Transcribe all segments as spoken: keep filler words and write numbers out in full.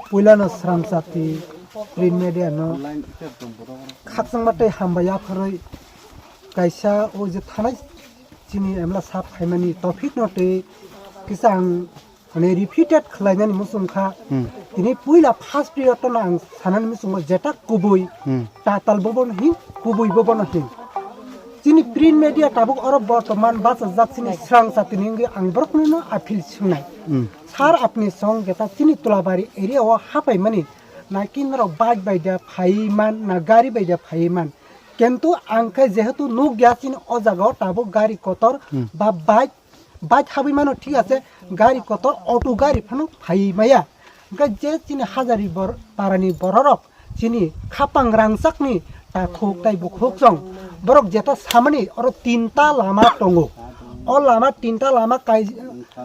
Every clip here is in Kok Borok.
Puilano srangchati print media no khakchangma tei hambai yapharwi kaisa o je thanai chini emla sap phaimani topic no tei kisa ang mane repeated khlainani muchung kha. Hmm. Tini puila first period no ang sanani muchungo jeta kubui Hmm. tatal bobono hin kubui bobono hin. Chini print media tabuk oro bortoman bachajak chini srangchati ni wngwi ang borokno no appeal sungnai. Hmm. Sir, apni song jeta chini Tulabari area o hapaimani naki norok bike bai da phaiman na gari bai da phaiman. Kintu ang khe jehetu nukya chini o jaga o tabuk gari kotor Hmm. ba bike, bike habwi mano thik ase, gari kotor, auto gari phano phai maya. Hwnkhe je chini Hazari bor-, parani bororok chini khapang rangchakni takhuk tai bukhuk chong. Borok jeta samani oro tinta lama tongo. O lama tinta lama kai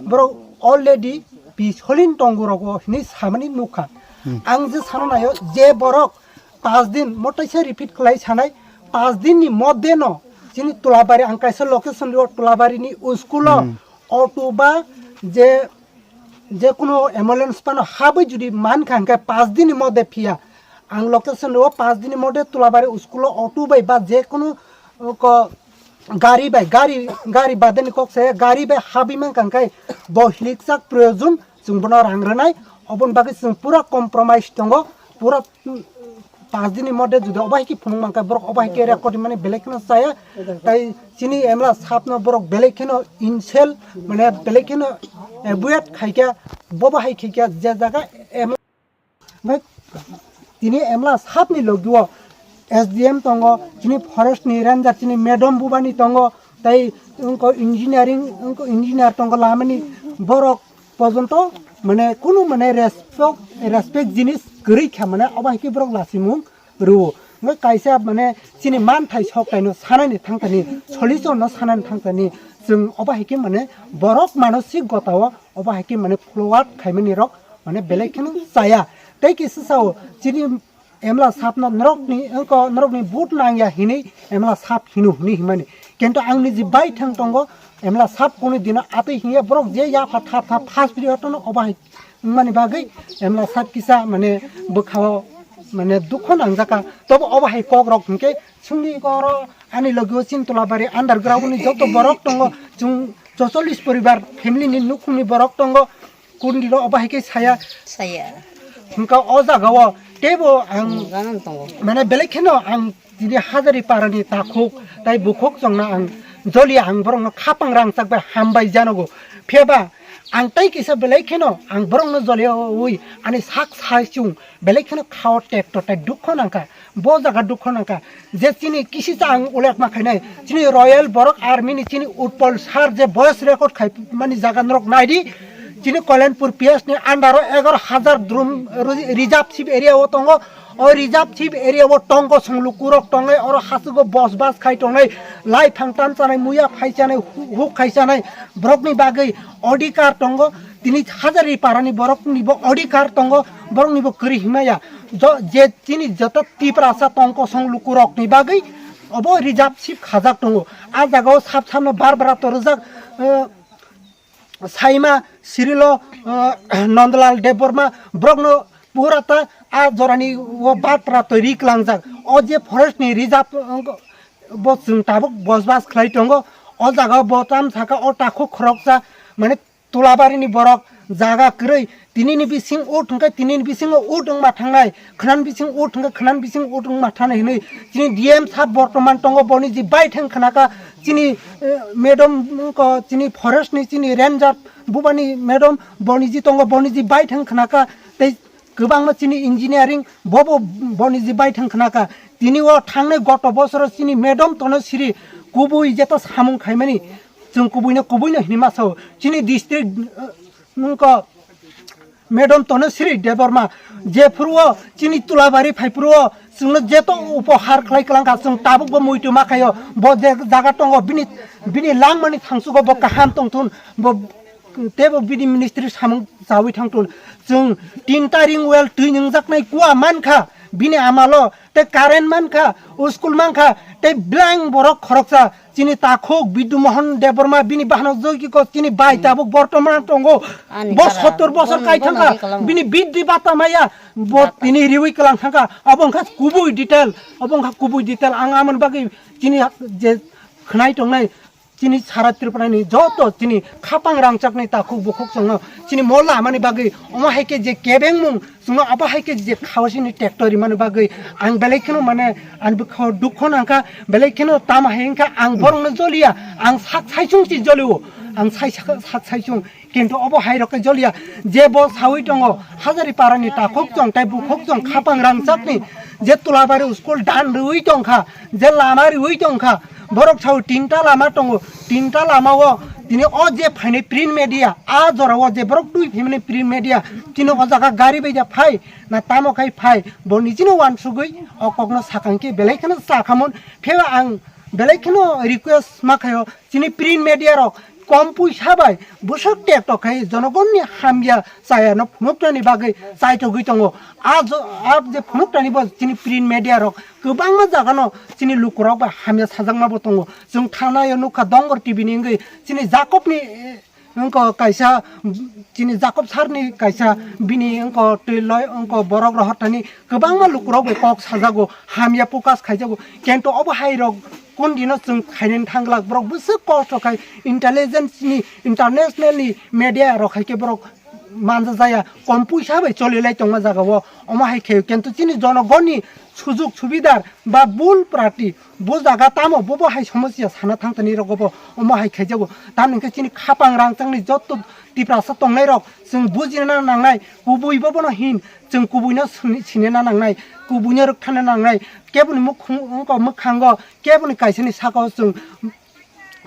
borok already pisolin tongo rogo hinwi samani nukha. Hmm. Ang je sano nayo je borok pas din, mo taisa repeat khlai sanai, pas din ni modde no chini Tulabari ang kaisa location rio Tulabari ni school o Hmm. auto ba je je kuno ambulance pano habwi judi man kha hwnkhe pas din ni modde phiya ang location rio pas din ni modde Tulabari school o auto bai ba je kuno, uh, ko gari bai gari gari badani kok se gari bai habwi man kha hwnkhe bo hilikchak proyojon chwng bono rang rwnai oboni bagwi chwng pura compromise tongo pura. Pas din ni modde judi obo hai khe phunuk mankha borok obo hai khe record mani belai kheno chaya. Tai chini emla sapno borok belai kheno insult mane belai kheno avoid khaikha bobo hai khaikha je jaga emla tini emla sapni logio S D M tongo, chini forest ni ranger chini madam bubani tongo, tai wngkho engineering wngkho engineer tongo lamani borok pojonto mane kunu mane respect respect jinis kwrwi kha mane obo hai khe borok lasimung rwo. Wngkha kaisa mane chini manthai sok kaino sanani thangtani solution no sanani thangtani chwng obo hai khe mane borok manosik gotao obo hai khe mane forward khaimani rok mane belai kheno chaya. Tei kisa sao chini emla sapno norokni wngkho norokni vote nangya hinwi emla sap hino hinwi himani. Kintu ang niji bai thang tongo emla sap kunu dino atwi hinya borok je yapha thap thap first period no obo hai wngmani bagwi emla sap kisa mane bwkhao mane dukho nangjaka. Tobo obo hai kok rok hinkhe chwngni oro ani logio chini Tulabari underground ni joto borok tongo chwng chocholish poribar family ni nukhungni borok tongo. Kundilo obo hai khe saya. Saya. Hwnkha o jaga o teibo ang Ang ganang tongo. Mane belai kheno ang tini Hazari parani takhuk tai bukhuk chongna ang joli ang borokno khapang rangchak bai hambai janogo. Phiyaba ang tai kisa belai kheno ang borokno joliui ani sak sai chung belai kheno khao tek to tai dukho nangkha. Bo jaga dukho nangkha je chini kisi cha ang ulek ma khainai chini Royal Borok Army ni chini Utpal sir je voice record khai mani jaga norok naidi chini Koilanpur P S ni under o egaroh hazar drum ri-, reserve sip area o tongo. O reserve sip area o tongo song lukurok tongnai oro hasugo bos bas khai tongnai lai phang tan chanai muya phai chanai hu-, huk khai chanai borokni bagwi odhikar tongo. Tini Hazari parani borokni bo odhikar tongo borokni bo kwrwi himaya. Jo-, je chini joto Tiprasa tong kosong lukurokni bagwi obo reserve sip khajak tongo. A jagao sap sapno bar bara torjak, eh, Saima Sirilo, eh, Nandalal Debbarma borokno pura ta a jorani o batra toiri klangjak. O je forest ni reserve, eh, bo chwng tabuk bosbas khlai tongo. O jagao bo tam saka o takhuk khoroksa mane Tulabari ni borok jaga kwrwi tinini bising ut hwnkhe tinini bisingo ut wngma thangnai, khwnani bising ut hwnkhe khwnani bising ut wngma thangnai hinwi chini D M sir bortoman tongo, boni ji baithang khnakha chini, eh, madam wngkha chini forest ni chini ranger bubani madam boni ji tongo, boni ji baithang khnakha tei kwbangma chini engineering bobo boni ji baithang khnakha. Tini o thangnai goto bosoro chini madam tono siri kubui jeta samung khaimani. Chwng kubuino kubuino hinwi masa o. Chini district, eh, wngkha madam tono siri Debbarma. Jephuru o chini Tulabari phaiphuru o chwngno jeto upohar khlai kwlangkha, chwng tabukbo muitu ma khaio. Bo je jaga tongo bini, bini langmani thangsugo bo kaham tongthun. Bo teibo bini ministry samung chawi thangthun. Chwng tin taring well twi nungjaknai kua mankha. Bini amalo tei current mankha, school mankha, tei blank borok khoroksa chini takhuk Bidhu Mohan Debbarma bini bahano jogiko chini bai tabuk bortoman tongo. Ani Bo kara, sottor bosor bon-, kai bon thangkha, agi kalang. Bini biddi bata maya, bo Bata. Tini riwi kalang thangkha, abo wngkha kubui detail, abo wngkha kubui detail. Ang amoni bagwi chini je khwnai tongnai, chini sara Tripura ni joto chini khapang rangchak ni takhuk bukhuk chwngno chini mo lamani bagwi omo hai khe je kebengmung chwngno abo hai khe je khawasini tractor rimani bagwi ang belai kheno mane ang bwkha dukho nangkha, belai kheno tamo hai wngkha ang borokno joliya, ang sak saichung si jolio, ang sai sak saichung. Kintu obo hai rok khe joliya, je bo sawi tongo Hazari parani takhuk chwng tei bukhuk chwng khapang rangchakni je Tulabari school dan rwi tongkha, je lama rwi tongkha, borok sao tinta lama tongo, tinta lama o tini o je phainai print media, a jora o je borok twi phaimani print media, tini o jaga gari bai ja phai na tamo khai phai, bo nijino wansugwi o kokno sakang khe belai kheno sakhamon. Pheba ang belai kheno request ma khaio chini print media rok kom puisa bai bwswk tek tok khai jonogonni hamya chaya no phunuknani bagwi chaitogwi tongo. A jo-, a je phunuknani bo chini print media rok kwbangma jaga no chini lukurok bai hamya sajakma bo tongo. Chwng thangnaio nukha Dongor T V ni wngwi chini Jacob ni, eh, wngko kaisa, chini Jacob sir ni kaisa bini wngko twi loi wngko borok rohor thani kwbangma lukurok bai kok sajago, hamya focus khaijago. Kintu obo hai rok kun dino chwng khainani thang glak, borok bwswk kosto khai intelligence ni, international ni media rok hai khe borok manja jaya, kom puisa bai choli lai tongma jaga o, omo hai khe. Kintu chini jonogonni sujug subidar ba bul prati bo jaga tamo bobo hai somosya sana thang tani rok bo omo hai khaijago. Tamni khe chini khapang rangchakni jotto Tiprasa tongnai rok chwng bujina nangnai, kubui bo bono hin chwng kubui no sini-, sinina nangnai, kubui no rwkthana nangnai, keboni mukhung-, wngkha mwkhango keboni kaisani saka o chwng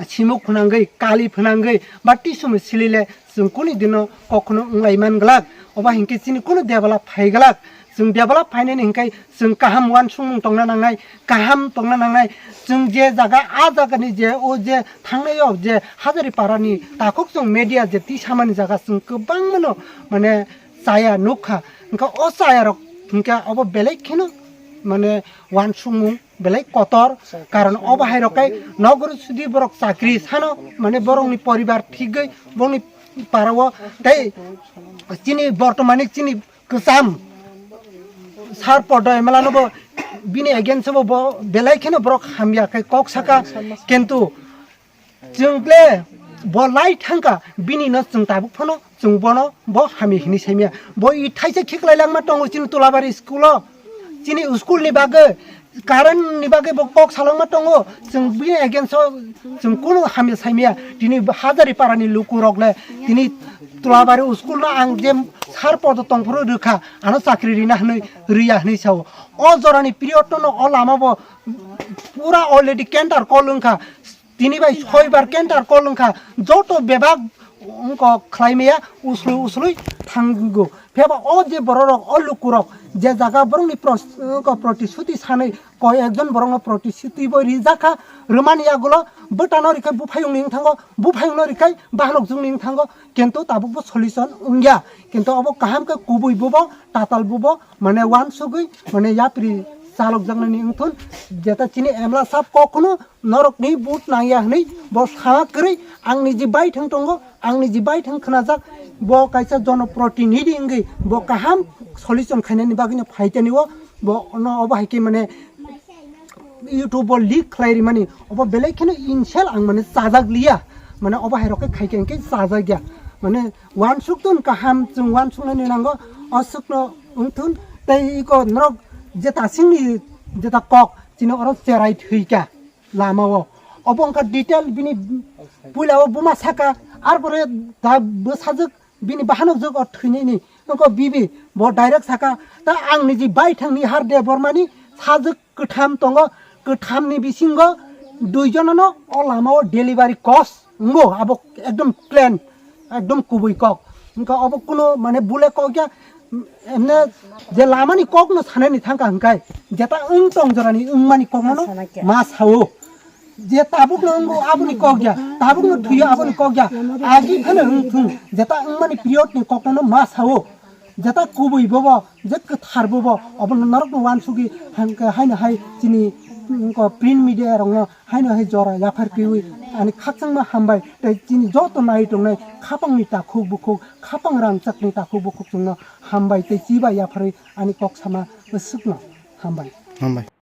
simuk phwnangwi, kali phwnangwi, ba tisumwi silile chwng kuni dino kokno wnglai man glak. Oba hinkhe chini kunu develop phai glak. Chwng develop phainani hinkhe chwng kaham uansukmung tongna nangnai, kaham tongna nangnai. Chwng je jaga, a jagani je, o je thangnai o je Hazari parani takhuk chwng media je tisamani jaga chwng kwbangmano mane chaya nukha. Hinkhe o chaya rok hinkhe obo belai kheno mane uansukmung belai kotor, karon obo hai rok kai nogor sudi borok chakri sano, mane borokni poribar thigwi borokni parao tei chini bortomani chini kwcham sar podo emela no bo bini against bo, bo belai kheno borok hamya khai kok saka, kintu chwng tle bo lai thangka, bini no chwng tabuk phano chwng bono bo hamya hinwi saimya. Bo i thaisa khiklai langma tongo chini Tulabari school o. Chini school ni bagwi, current ni bagwi bo kok salangma tongo. Chwng bini against o chwng kunu hamya saimya. Tini Hazari parani luku rok le tini Tulabari school no ang je sar podo tongphuru rwkha, ano chakri rina hwnwi, rwya hwnwi sao. O jorani period no o lama bo pura already center call wngkha. Tini bai soibar center call wngkha, joto bebak wngkha khlai maya, uslui uslui thango. Pheba o je bororok, o lukurok, je jaga borokni pros-, wngkha protisuti sanwi, koi ekjon borokno protisuti bo rijakha, rwmani yagulo bwtano rikhai buphayungni wngthango, buphayungno rikhai bahanokjwngni wngthango, kintu tabukbo solution wngya. Kintu obo kaham khe kubui bubo, tatal bubo, mane uansugwi, mane yapri chalokjaknani wngthun, jeta chini emla sab kok khunu, norokni vote nangya hwnwi bo sama kwrwi, ang niji baithang tongo, ang niji baithang khwnajak, bo kaisa jonoprotinidhi wngwi bo kaham solution khainani bagwino phaitani o, bo no obo hai khe mane YouTube o leak khlai rimani, obo belai kheno insult ang mane chajak liya, mane obo hai rok khe khai khe hwnkhe chajak ya, mane uansuk tun kaham chwng uansuknani nango, aswkno wngthun tei iko norok jeta singni jeta kok chini oro cherai thwikha. Lama o. Obo wngkha detail bini puila o buma saka, arpore da bwsajwk bini bahanok jwk o thwinini wngkha bibi bo direct saka, ta ang niji baithangni Har Debbarmani sajwk kwtham tongo, kwthamni bisingo duijonono o lama o delivery cost wngo, abo ekdom clean. Ekdom kubui kok. Wngkha obo kuno mane bule kok ya, emne je lamani kokno sanani thangkha hwnkhe, jeta wng tong jorani wngmani kokno no ma sao. Je tabukno wngo aboni kok ya, tabukno thwiyo aboni kok ya, agi phano wng thung, jeta wngmani period ni kokno no ma sao. Jeta kubui bobo, je kwthar bobo, obo norokno wansugwi hangkhe haino hai chini, mm, ko print media rokno haino hai jora yaphar piwi ani khakchangma hambai tei chini joto nai tongnai khapangni takhuk bukhuk, khapang rangchakni takhuk bukhuk chwngno hambai tei chiba yapharwi ani kok sama swkno hambai. Hambai.